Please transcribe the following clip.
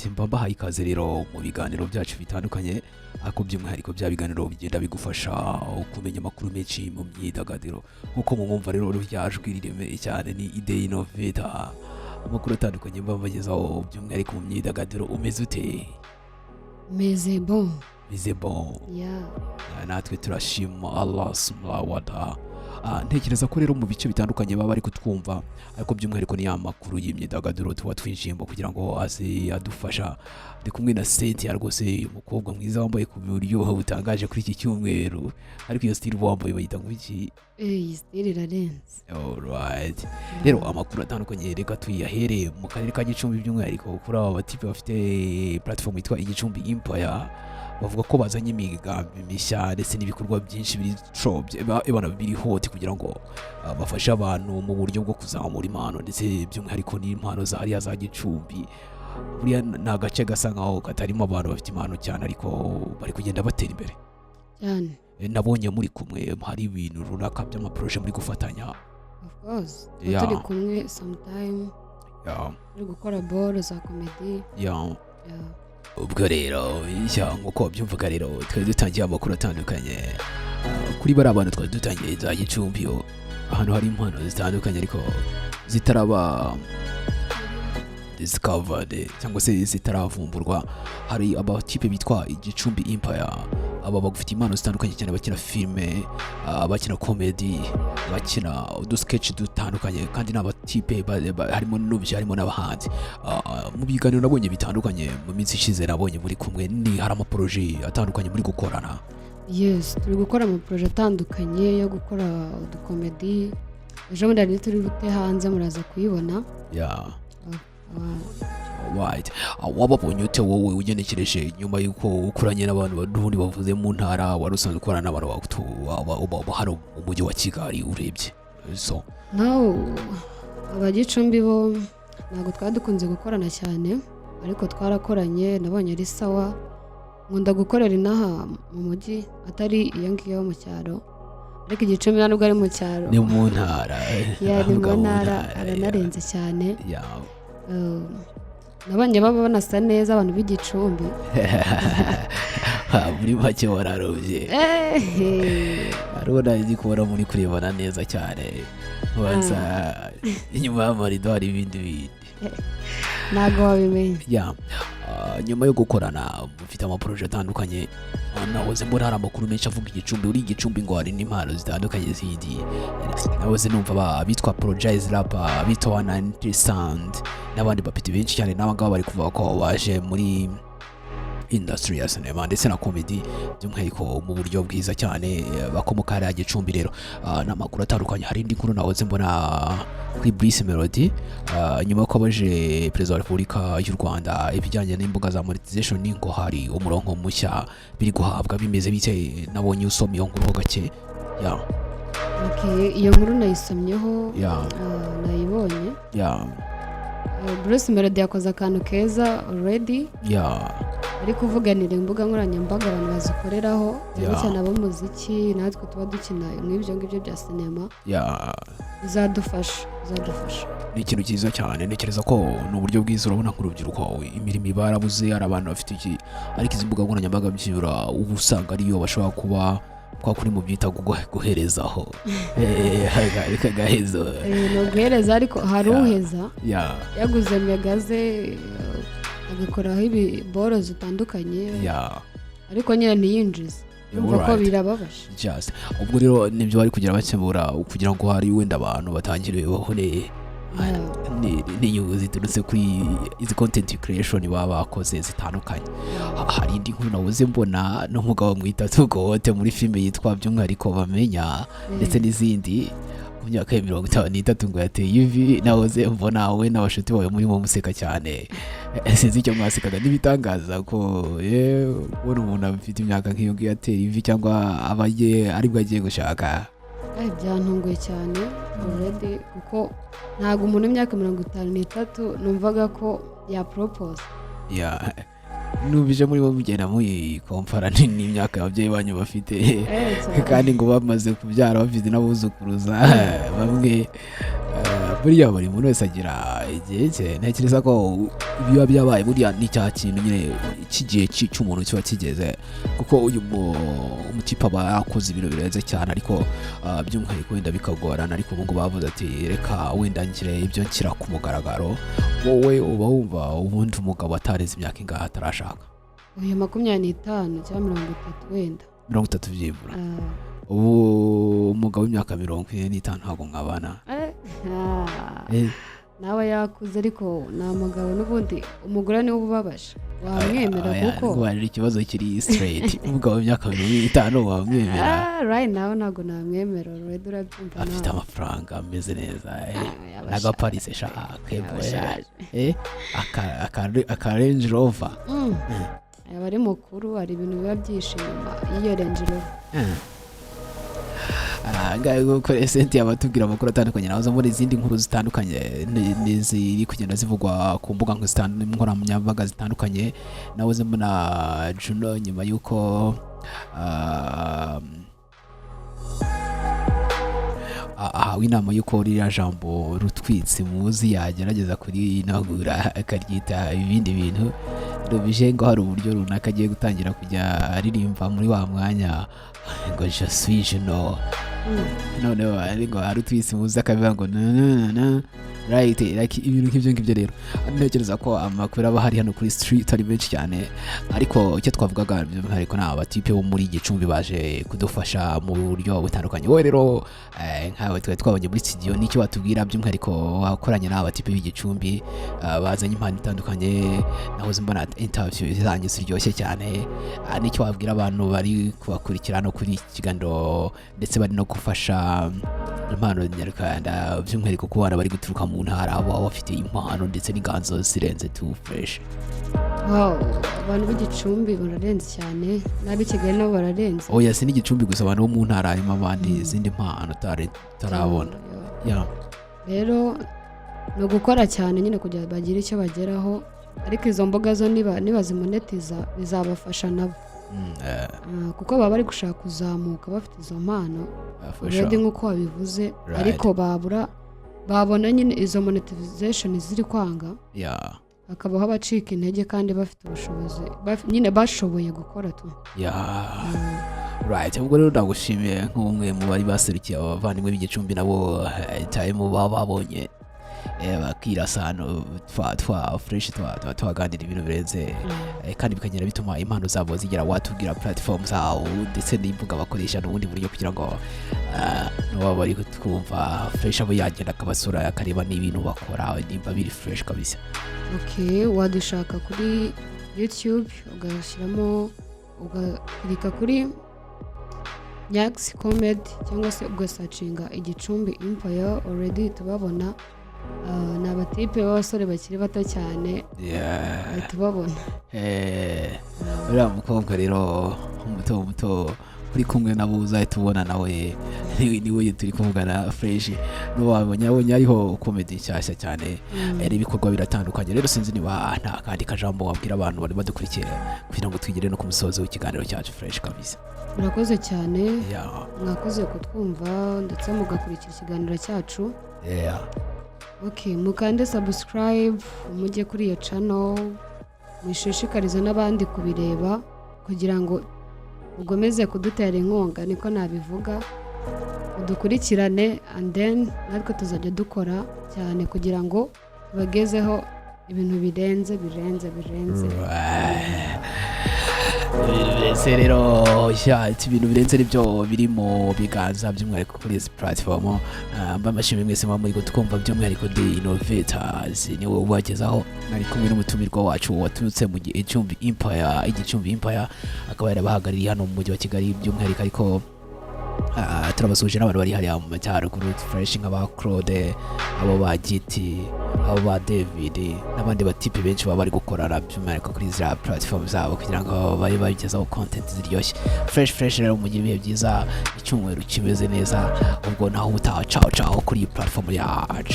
Alright, mba mbahaye ikaze rero mu biganiro byacu bitandukanye, ariko by'umwihariko bya biganiro bigenda bigufasha kumenya amakuru menshi mu myidagaduro. Nk'uko mumwumva rero, rya jwi riremereye cyane ni Ide Innovator. Amakuru atandukanye mba mbagezaho by'umwihariko mu myidagaduro. Umeze ute? Meze bon. Meze bon? Yeah. Natwe turashima Allah subhanahu wa ta'ala. Ntekereza ko rero mu bice bitandukanye baba bari kutwumva, ariko by'umwihariko ni ya makuru y'imyidagaduro tuba twinjiyemo kugira ngo aze adufasha. Ndi kumwe na Cynthia rwose, umukobwa mwiza wambaye ku buryo butangaje kuri iki cyumweru. Ariko iyo style uba wambaye bayita ngo iki? Iyi style irarenze. Alright. Rero amakuru atandukanye reka tuyahere mu karere ka Gicumbi, by'umwihariko kuri aba batipe bafite platform yitwa Igicumbi Empire. Bavuga ko bazanye imigambi mishya ndetse n'ibikorwa byinshi biri trobye ebana biri hot kugira ngo bafashe abantu mu buryo bwo kuzamura impano, ndetse by'umwihariko n'impano za hariya za Gicumbi. Buriya ni agace gasa nkaho katarimo abantu bafite impano cyane, ariko bari kugenda batera imbere. Cyane. Nabonye muri kumwe, hari ibintu runaka by'amaprojet muri gufatanya. Of course, tuba turi kumwe sometime, turi gukora boro za comedy. Yeah. Ubwo rero ya nk'uko wabyumvaga rero, twari dutangiye amakuru atandukanye kuri bariya bantu twari dutangiye za Gicumbi yo, ahantu hari impano zitandukanye ariko zitaraba discovered cyangwa se zitaravumburwa. Hari abakipe bitwa Igicumbi Empire. Aba bagufite impano zitandukanye cyane, bakina filime, bakina comedy, bakina udusketch dutandukanye, kandi ni abatipe harimo n'ubyo, harimo n'abahanzi. Mu biganiro nabonye bitandukanye mu minsi ishize, nabonye muri kumwe, ni hari amaprojet atandukanye muri gukorana. Yes, turi gukora amaprojet atandukanye yo gukora uducomedy. Ejo bundi hari turi bute hanze, muraza kuyibona. Right. Wababonye ute wowe ugenekereje nyuma y'uko ukoranye n'abantu n'ubundi bavuze mu ntara, wari usanzwe ukorana n'abantu hano mu mujyi wa Kigali, urebye so? Nawe Abagicumbi bo ntabwo twari dukunze gukorana cyane, ariko twarakoranye, nabonye ari sawa. Nkunda gukorera inaha mu mujyi, atari iyo ngiyo mu cyaro, ariko Igicumbi nta nubwo ari mu cyaro. Ni mu ntara. Yeah, ni Avuga mu ntara, aranarenze cyane. Nabonye baba banasa neza, abantu b'Igicumbi. Muri make wararobye. Hariho nzi kubona muri kurebana neza cyane, ubanza inyuma y'amarido hari ibindi bindi. Ntabwo wabimenya. Yeah. Nyuma yo gukorana mufite amaprojet atandukanye, nahoze mbona hari amakuru menshi avuga Igicumbi. Uri Igicumbi ngo hari n'impano zitandukanye zindi. Nahoze numva abitwa Projize Rap, abitwa 190 Sound n'abandi bapeti benshi cyane, n'aba ngaba bari kuvuga ko baje muri industry ya cinema ndetse na comedy, by'umwihariko mu buryo bwiza cyane, bakomoka hariya Gicumbi. Rero n'amakuru atandukanye, hari indi nkuru nahoze mbona kuri Bruce Melody, nyuma y'uko abaje Perezida wa Repubulika y'u Rwanda ibijyanye n'imbuga za monetization, ngo hari umurongo mushya biri guhabwa. Bimeze bite? Nabonye usoma iyo nkuru ho gake ya. Okay, iyo nkuru nayisomyeho. Nayibonye. Bruce Melody yakoze akantu keza already, ari kuvuganira imbuga nkoranyambaga, abantu bazikoreraho cyane cyane ab'umuziki, natwe tuba dukina nk'ibyo ngibyo bya sinema. Bizadufasha, bizadufasha. Ni ikintu cyiza cyane, ntekereza ko ni uburyo bwiza. Urabona nk'urubyiruko imirimo barabuze, hari abantu bafite iki, ariko izi mbuga nkoranyambaga byibura uba usanga ariyo bashobora kuba kwa kuri mu byita guherezaho. Ariko agahezo. Ni uguhereza, ariko hari uheza yaguze mega ze, agakoraho ibiboro zitandukanye, ariko nyine ntiyinjize. Urumva ko birababaje. Just ubwo rero nibyo bari kugira bakemura, kugira ngo hari wenda abantu batangire babone n'inyungu ziturutse kuri izi content creation baba bakoze zitandukanye. Hari indi nkuru nabuze mbona n'umugabo mwita Tugote muri filime yitwa by'umwihariko Bamenya ndetse n'izindi, ku myaka ya 53 ngo yateye ivi. Nahoze mbona wowe n'abashuti bawe murimo museka cyane. Sinzi icyo mwasekaga, n'ibitangaza ko kubona umuntu afite imyaka nk'iyo ngiyo atera ivi, cyangwa aba aribwo agiye gushaka. Byantunguye cyane already, kuko ntabwo umuntu w'imyaka 53 numvaga ko yapropose. Yeah. Numvise muri bo mugenda muyikompara n'imyaka ababyeyi banyu bafite, Cyane. kandi ngo bamaze kubyara, bafite n'abuzukuruza bamwe. Buriya buri muntu wese agira igihe cye. Ntekereza ko biba byabaye buriya ni cya kintu nyine cy'igihe cy'umuntu kiba kigeze, kuko uyu umutipe aba yakoze ibintu birenze cyane, ariko by'umwihariko wenda bikagorana. Ariko ubu ngubu bavuze ati: "Reka wenda ngire ibyo nshyira ku mugaragaro." Wowe uba wumva ubundi umugabo atarenze imyaka ingahe atarashaka? Uyu 25 cyangwa 30 wenda. 30 byibura. Ah, Ubu umugabo w'imyaka 45 ntabwo mwabana? Ah, Eh, nawe yakuze, ariko nta mugabo n'ubundi, umugore niwe ubabaje wamwemera Oya, kuko ngo hari ikibazo kiri straight. Umugabo w'imyaka 50 wamwemera? Ah, right now ntabwo namwemera already, urabyumva Afite nawe. amafaranga, ameze neza, Ah, yaba n'agaparise shaka ashaje, yaba ashaje. Aka Range Rover. Yaba ari mukuru, hari ibintu biba byishe inyuma y'iyo Range Rover. Ngaho kuko esenti yaba atubwira amakuru atandukanye, nazo muri izindi nkuru zitandukanye n'iziri kugenda zivugwa ku mbuga nkoranyambaga zitandukanye. Nahoze mbona Juno nyuma y'uko ahawe inama y'uko ririya jambo rutwitsi muzi yagerageza kurinagura akaryita ibindi bintu rubije, ngo hari uburyo runaka agiye gutangira kujya aririmba muri wa mwanya ngo "Je suis Juno". Noneho ari ngo arutwitsi muzi akabivuga ngo na na na na, right, like ibintu nk'ibyo ngibyo. Rero ntekereza ko amakuru aba ahari hano kuri street ari menshi cyane, ariko icyo twavugaga by'umwihariko ni abatipe bo muri Gicumbi baje kudufasha mu buryo butandukanye. Wowe rero, nkawe twari twabonye muri studio, nicyo watubwira by'umwihariko wakoranye n'aba batipe b'Igicumbi, bazanye impano itandukanye? Nahoze mbona interview zanyu ziryoshye cyane. Nicyo wabwira abantu bari kubakurikira no kuri iki kiganiro, ndetse bari no gufasha impano nyarwanda, by'umwihariko ku bana bari guturuka mu ntara baba bafite impano ndetse n'inganzo zirenze tu fresh? Wow, abantu b'Igicumbi bararenze cyane, n'ab'i Kigali nabo bararenze. Oya, si n'Igicumbi gusa, abantu bo mu ntara harimo abandi izindi mpano utarabona. Yeah. Rero ni ugukora cyane nyine kugira ngo bagire icyo bageraho, ariko izo mbuga zo nibazimonetiza bizabafasha nabo. Ah, kuko baba bari gushaka kuzamuka bafite izo mpano For already sure. nk'uko wabivuze, ariko babura babona nyine izo monetization ziri kwanga, hakabaho abacika intege kandi bafite ubushobozi, nyine bashoboye gukora tu. Right, ubwo rero ndagushimiye nk'umwe mu bari baserukiye abavandimwe b'Igicumbi, nabo time baba babonye, bakirasa hano twa twa fresh twa twa twaganira ibintu birenze, kandi bikagenda bituma impano zabo zigera. Watubwira platform zabo ndetse n'imbuga bakoresha n'ubundi buryo kugira ngo n'uwaba bari kutwumva fresh abo yagenda akabasura, akareba n'ibintu bakora nimba biri fresh kabisa? Ok, wadushaka kuri YouTube, ugashyiramo, ugakirika kuri Nyax Comedy cyangwa se ugasearchinga Igicumbi Empire, already tubabona. Ah, ni abatipe b'abasore bakiri bato cyane, bahita ubabona. Uriya mukobwa rero muto muto uri kumwe nabo uzahita ubona nawe niwe turi kuvugana fresh, n'uwabonye abonye hariho comedy nshyashya cyane. Ibikorwa biratandukanye. Rero sinzi niba nta kandi kajambo wabwira abantu bari badukurikiye kugira ngo twigere no ku musozo w'ikiganiro cyacu fresh kabisa. Murakoze cyane. Mwakoze kutwumva ndetse mugakurikira ikiganiro cyacu. Ok, mukande subscribe, mujye kuri iyo channel, mushishikarize n'abandi kubireba kugira ngo mukomeze kudutera inkunga, niko nabivuga. Mudukurikirane and then natwe tuzajya dukora cyane kugira ngo tubagezeho ibintu birenze, birenze, birenze. Ibintu birenze rero, ya, ibintu birenze nibyo biri mu biganza by'umwihariko kuri izi platform. Mbashimiye mwese muba muri kutwumva, by'umwihariko The Innovators niwe ubagezaho. Nari kumwe n'umutumirwa wacu waturutse mu Gicumbi Empire. Igicumbi Empire akaba yarabahagarariye hano mu mujyi wa Kigali by'umwihariko, ariko turabasuhuje n'abantu bari hariya mu majyaruguru fresh, nk'aba Claude, abo ba Giti, abo ba David n'abandi batipe benshi baba bari gukorana by'umwihariko kuri ziriya platform zabo kugira ngo babe babigezaho content ziryoshye fresh fresh. Rero mugire ibihe byiza, icyumweru kimeze neza. Ubwo naho ubutaha, ciao ciao kuri iyi platform yacu.